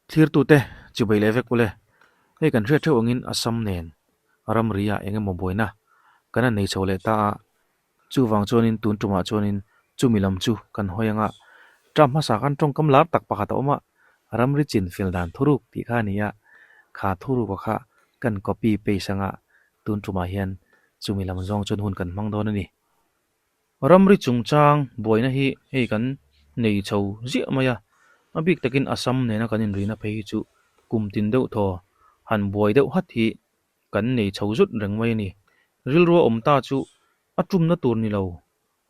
Thlirtute chibai leh vek ule. Hei kan hriat theuh angin Assam nen ramri ah eng emaw buaina kan han nei chho leh ta a, chuvang chuanin tun tumah chuanin chumi lam chu kan hawi anga term hmasa khan tawngkam lar tak pakhat a awm a, ramri chin fel dan thuruk tih kha a ni a, kha thuruka kha kan copy paste anga tun tumah hian chumi lam zawng chuan hun kan hmang dawn a ni. Ramri chungchang buaina hi hei kan nei chho ziah mai a, a bik takin Assam nena kan inrihna phei hi chu kum tin deuh thaw han buai deuh hat hi kan nei chho zut reng mai a ni. Rilrua awm ta chu a tumna tur ni lo,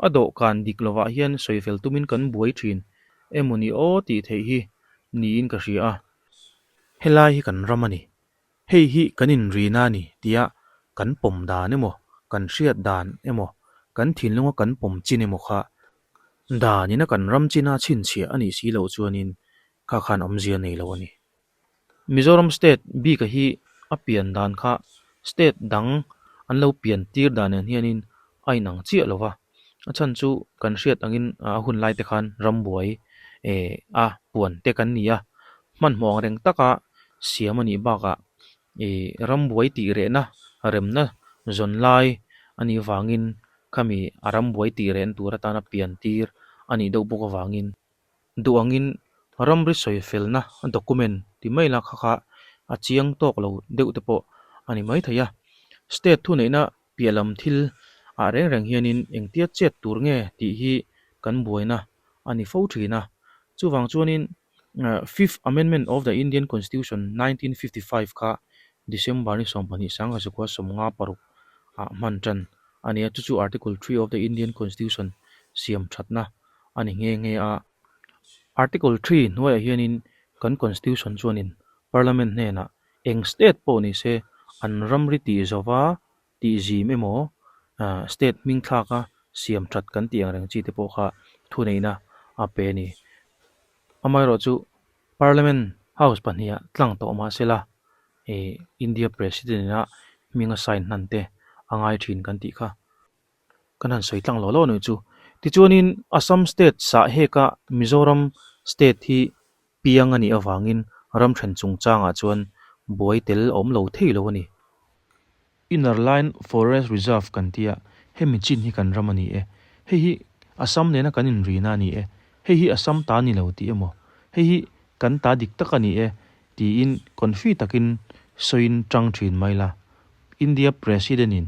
a dawhkan dik lovah hian sawifel tumin kan buai thin emaw ni aw tih theih hi niin ka hria a. Helai hi kan ram a ni, Hei hi kan inrina a ni tia kan pawm dan emaw, kan hriat dan emaw, kan thinlunga kan pawm chin emaw kha danina kan ram china chhinchhiah a nih si loh chuanin kha khan awmzia nei lo a ni. Mizoram state bika hi a pian dan kha state dang an lo pian tir dan nen hianin a inang chiah lo va, a chhan chu kan hriat angin a hun lai te khan rambuai eh a puan te kan ni a, hmanhmawh ang reng taka siam a nih bakah ih rambuai tih rehna remna zawn lai a nih vangin khami a rambuai tih rehna tur atana pian tir a nih deuh bawk avangin duh angin ramri sawi felna document ti mai la kha kha a chiang tawk lo deuh te pawh a ni maithei a, state thuneihna piah lam thil ah reng reng hianin engtia chet tur nge tih hi kan buaina a ni fo thin a, chuvang chuanin Fifth Amendment of the Indian Constitution 1955 kha December ni 22 1956 ah hman tan a ni a, chu chu Article 3 of the Indian Constitution siam thatna a ni nghe nghe a. Article 3 hnuaiah hianin kan Constitution chuanin Parliament hnenah eng state pawh ni se an ramri tih zova tih zim emaw state hming thlaka siam that kan tih ang reng chi te pawh kha thuneihna a pe a ni. Amaherawhchu Parliament House pahniha tlang tawh mah sela India President ina hming a sign hnan te a ngai thin kan tih kha. Kan han sawi tlang lo lo anih chu. Tichuanin Assam state sah heka Mizoram state hi piang a nih avangin ram then chungchangah chuan buai tel a awm lo thei lo a ni. Inner Line Forest Reserve kan tia, hemi chin hi kan ram a ni e. Hei hi Assam nena kan inrina a ni e. Hei hi Assam ta ni lo tih emaw, hei hi kan ta dik tak a ni e tiin confi takin sawiin tang thin mai la. India President-in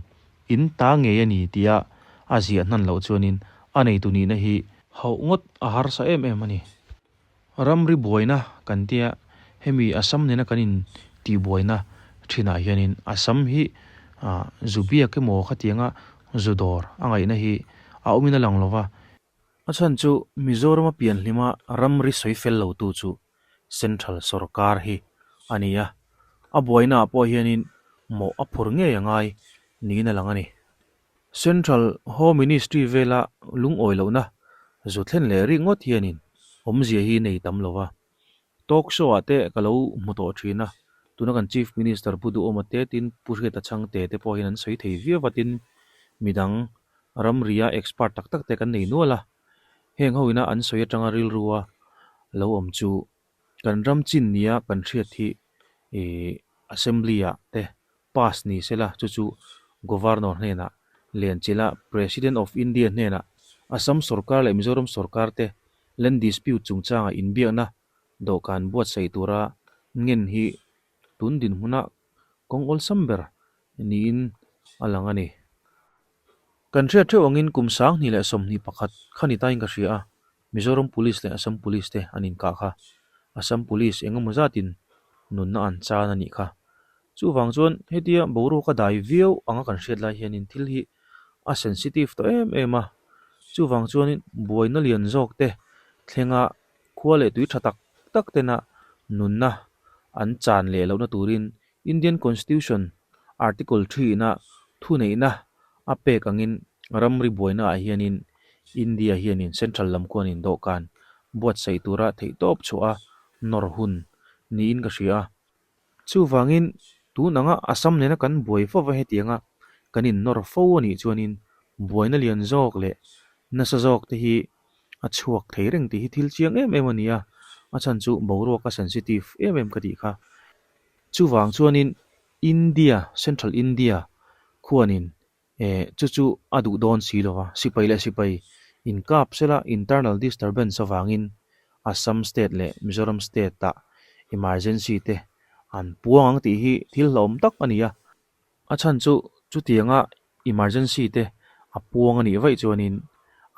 In ta ngei a ni tia a ziah hnan loh chuanin a neitu nihna hi hauh ngawt a harsa em em a ni. Ramri buaina kan tia hemi Assam nena kan in tihbuaina thinah hianin Assam hi zu biak emaw khatianga zu dawr a ngaihna hi a awmin a lang lova. A chhan chu Mizorama pianhlima ramri sawi fel lotu chu Central sorkar hi a ni a, a buainaah pawh hianin mawh a phur ngei a ngai niin a lang a ni. Central Home Ministry vela lungawi lohna zu thlen leh rik ngawt hianin awmzia hi nei tam lo va. Talk show ah te ka lo hmu tawh thin a, tuna kan Chief Minister Pu Duhawma te tin Pu Hriata Chhangte te pawh hian an sawi thei viau a tin midang ramria expert tak tak te kan nei nual a, heng ho ina an sawi atanga rilrua lo awm chu kan ram chin nia kan hriat hi ih assembly ah te pass ni sela chu chu Governor hnenah Lianchila President of India hnenah Assam sorkar leh Mizoram sorkar te Land dispute chungchanga inbiakna dawhkan buatsaih tura ngen hi tun dinhmuna kawng awlsam ber niin a lang a ni. Kan hriat theuh angin kum 2021 kha ni tain ka hria a, Mizoram Police leh Assam Police te an inkah kha. Assam Police engemaw zatin nunna an chan a nih kha. Chuvang chuan hetia boruak a dai viau anga kan hriat lai hianin thil hi a sensitive tawh em em a, chuvang chuanin buaina lian zawk te thlenga khua leh tui tha tak tak tena nunna an chan leh lohna turin Indian Constitution Article 3 ina thuneihna a pek angin ramri buaina ah hianin India hianin Central lam khuanin dawhkan buatsaih tura theihtawp chhuah a nawr hun niin ka hria a. Chuvangin tun anga Assam nena kan buai fo va hetianga kan innawr fo a nih chuanin buaina lian zawk leh nasa zawk te hi a chhuak thei reng tih hi thil chiang em em a ni a. A chhan chu boruak a sensitive em em ka tih kha. Chuvang chuanin India, Central India khuanin eh chu chu a duh dawn si lo va, sipai leh sipai inkap sela internal disturbance avangin Assam state leh Mizoram state ah emergency te an puang ang tih hi thil hlauhawm tak a ni a. A chhan chu chutianga emergency te a puang a nih vaih chuanin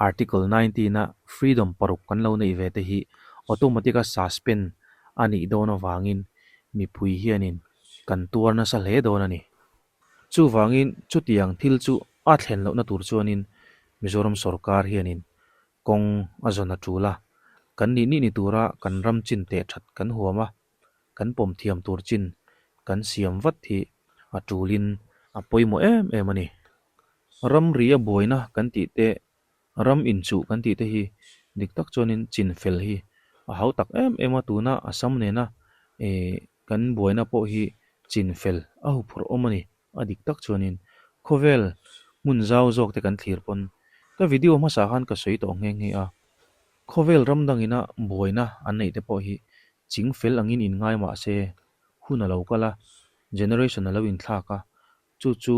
Article 19 a freedom paruk kan lo neih ve te hi automatic a suspend a nih dawn avangin mipui hianin kan tuar nasa hle dawn a ni. Chuvangin chutiang thil chu a thlen lohna tur chuanin Mizoram sorkar hianin kawng a zawn a tul a, kan nih nih ni tura kan ram chin teh that kan huam a, kan pawm thiam tur chin kan siam vat hi a tulin a pawimawh em em a ni. Ramri a buaina kan tih te, ram inchuh kan tih te hi dik tak chuanin chin fel hi a hau tak em em a, tuna Assam nena kan buaina pawh hi chin fel a huphurh awm a ni. A dik tak chuanin khawvel hmun zau zawk te kan thlir pawn ka video hmasa khan ka sawi tawh nghe nghe a, khawvel ram dangina buaina an neih te pawh hi ching fel angin in ngai mah se hun a lo kal a, generation a lo inthlak a, chu chu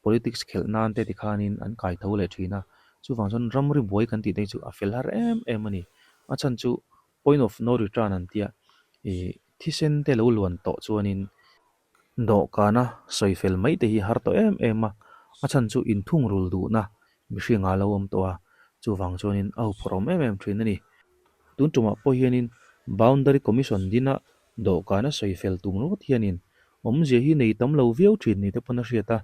politics khelh nan te tikhanin an kai tho leh thin a, chuvang chuan ramri buai kan tih te hi chu a fel har em em a ni. A chhan chu point of no return an tia ih thisen te lo luan tawh chuanin Dawhkana sawi fel mai te hi har tawh em em a, a chhan chu inthungrul duhna mihring a lo awm tawh a, chuvang chuanin a huphurh awm em em thin a ni. Tun tumah pawh hianin Boundary Commission dina dawhkana sawi fel tum ringawt hianin awmzia hi nei tam lo viau thin ni te pawn a hriat a,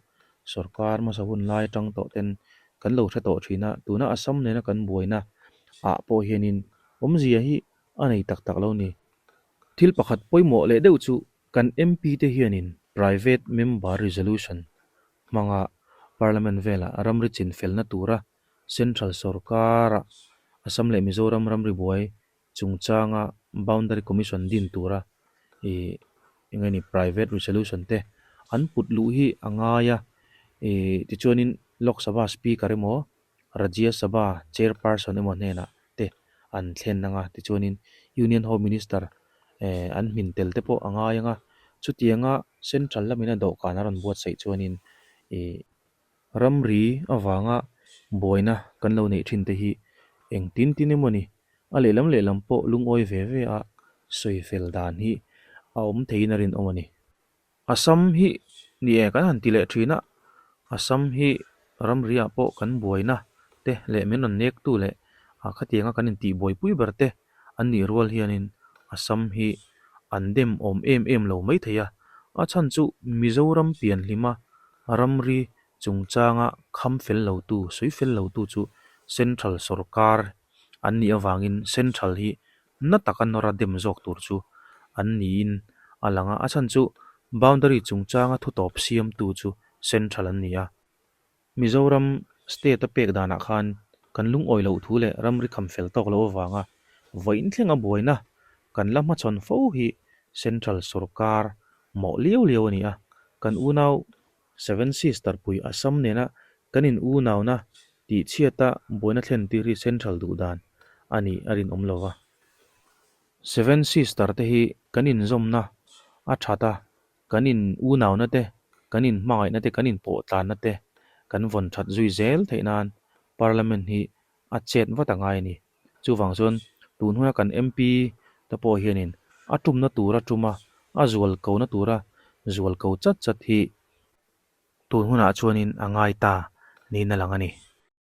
sorkar hmasa hun lai atang tawh ten kan lo hre tawh thin a, tuna Assam nena kan buaina ah pawh hianin awmzia hi a nei tak tak lo ni. Thil pakhat pawimawh leh deuh chu Kan MP te hianin Private Member Resolution hmanga Parliament vela ramri chinfelna tura Central sorkara Assam leh Mizoram ramri buai chungchanga Boundary Commission din tura ih eng nge ni Private Resolution te an put luh hi a ngai a, ih tichuanin Lok Sabha Speaker emaw Rajya Sabha Chairperson emaw hnenah te an thlen ang a, tichuanin Union Home Minister eh an hmin tel te pawh a ngai ang a, chutianga Central lamina dawhkan a rawn buatsaih chuanin ih ramri avanga buaina kan lo neih thin te hi engtin tin emaw ni, a lehlam lehlam pawh lungawi ve ve a sawi fel dan hi a awm theiin a rinawm a ni. Assam hi ni e kan han ti leh thin a, Assam hi ramriah pawh kan buaina te leh min rawn nek tu leh ah khatianga kan intih buaipui ber te an nih rual hianin Assam hi an dem awm em em lo mai thei a, a chhan chu Mizoram pianhlima ramri chungchanga kham fel lo tu, sawi fel lo tu chu Central sawrkar an nih avangin Central hi na taka nawra dem zawk tur chu an niin a lang a, a chhan chu boundary chungchanga thutawp siamtu chu Central an ni a. Mizoram state a pek danah khan kan lungawi loh thu leh ramri kham fel tawk loh avanga vawiin thlenga buaina kan la hmachhawn fo hi Central sawrkar mawh liau liau a ni a, kan unau Seven Sister pui Assam nena kan in unauna tihchhiata buaina thlen tir hi Central duh dan a nih a rinawm lo va. Seven Sister te hi kan inzawmna a that a, kan in unauna te, kan in hmangaihna te, kan in pawhtlanna te kan vawn that zui zel theih nan Parliament hi a chet vat a ngai a ni. Chuvang chuan tun huna kan MP te pawh hianin a tumna tura tuma a zual kona tura zual ko chat chat hi tun hunah chuanin a ngai ta niin a lang a ni.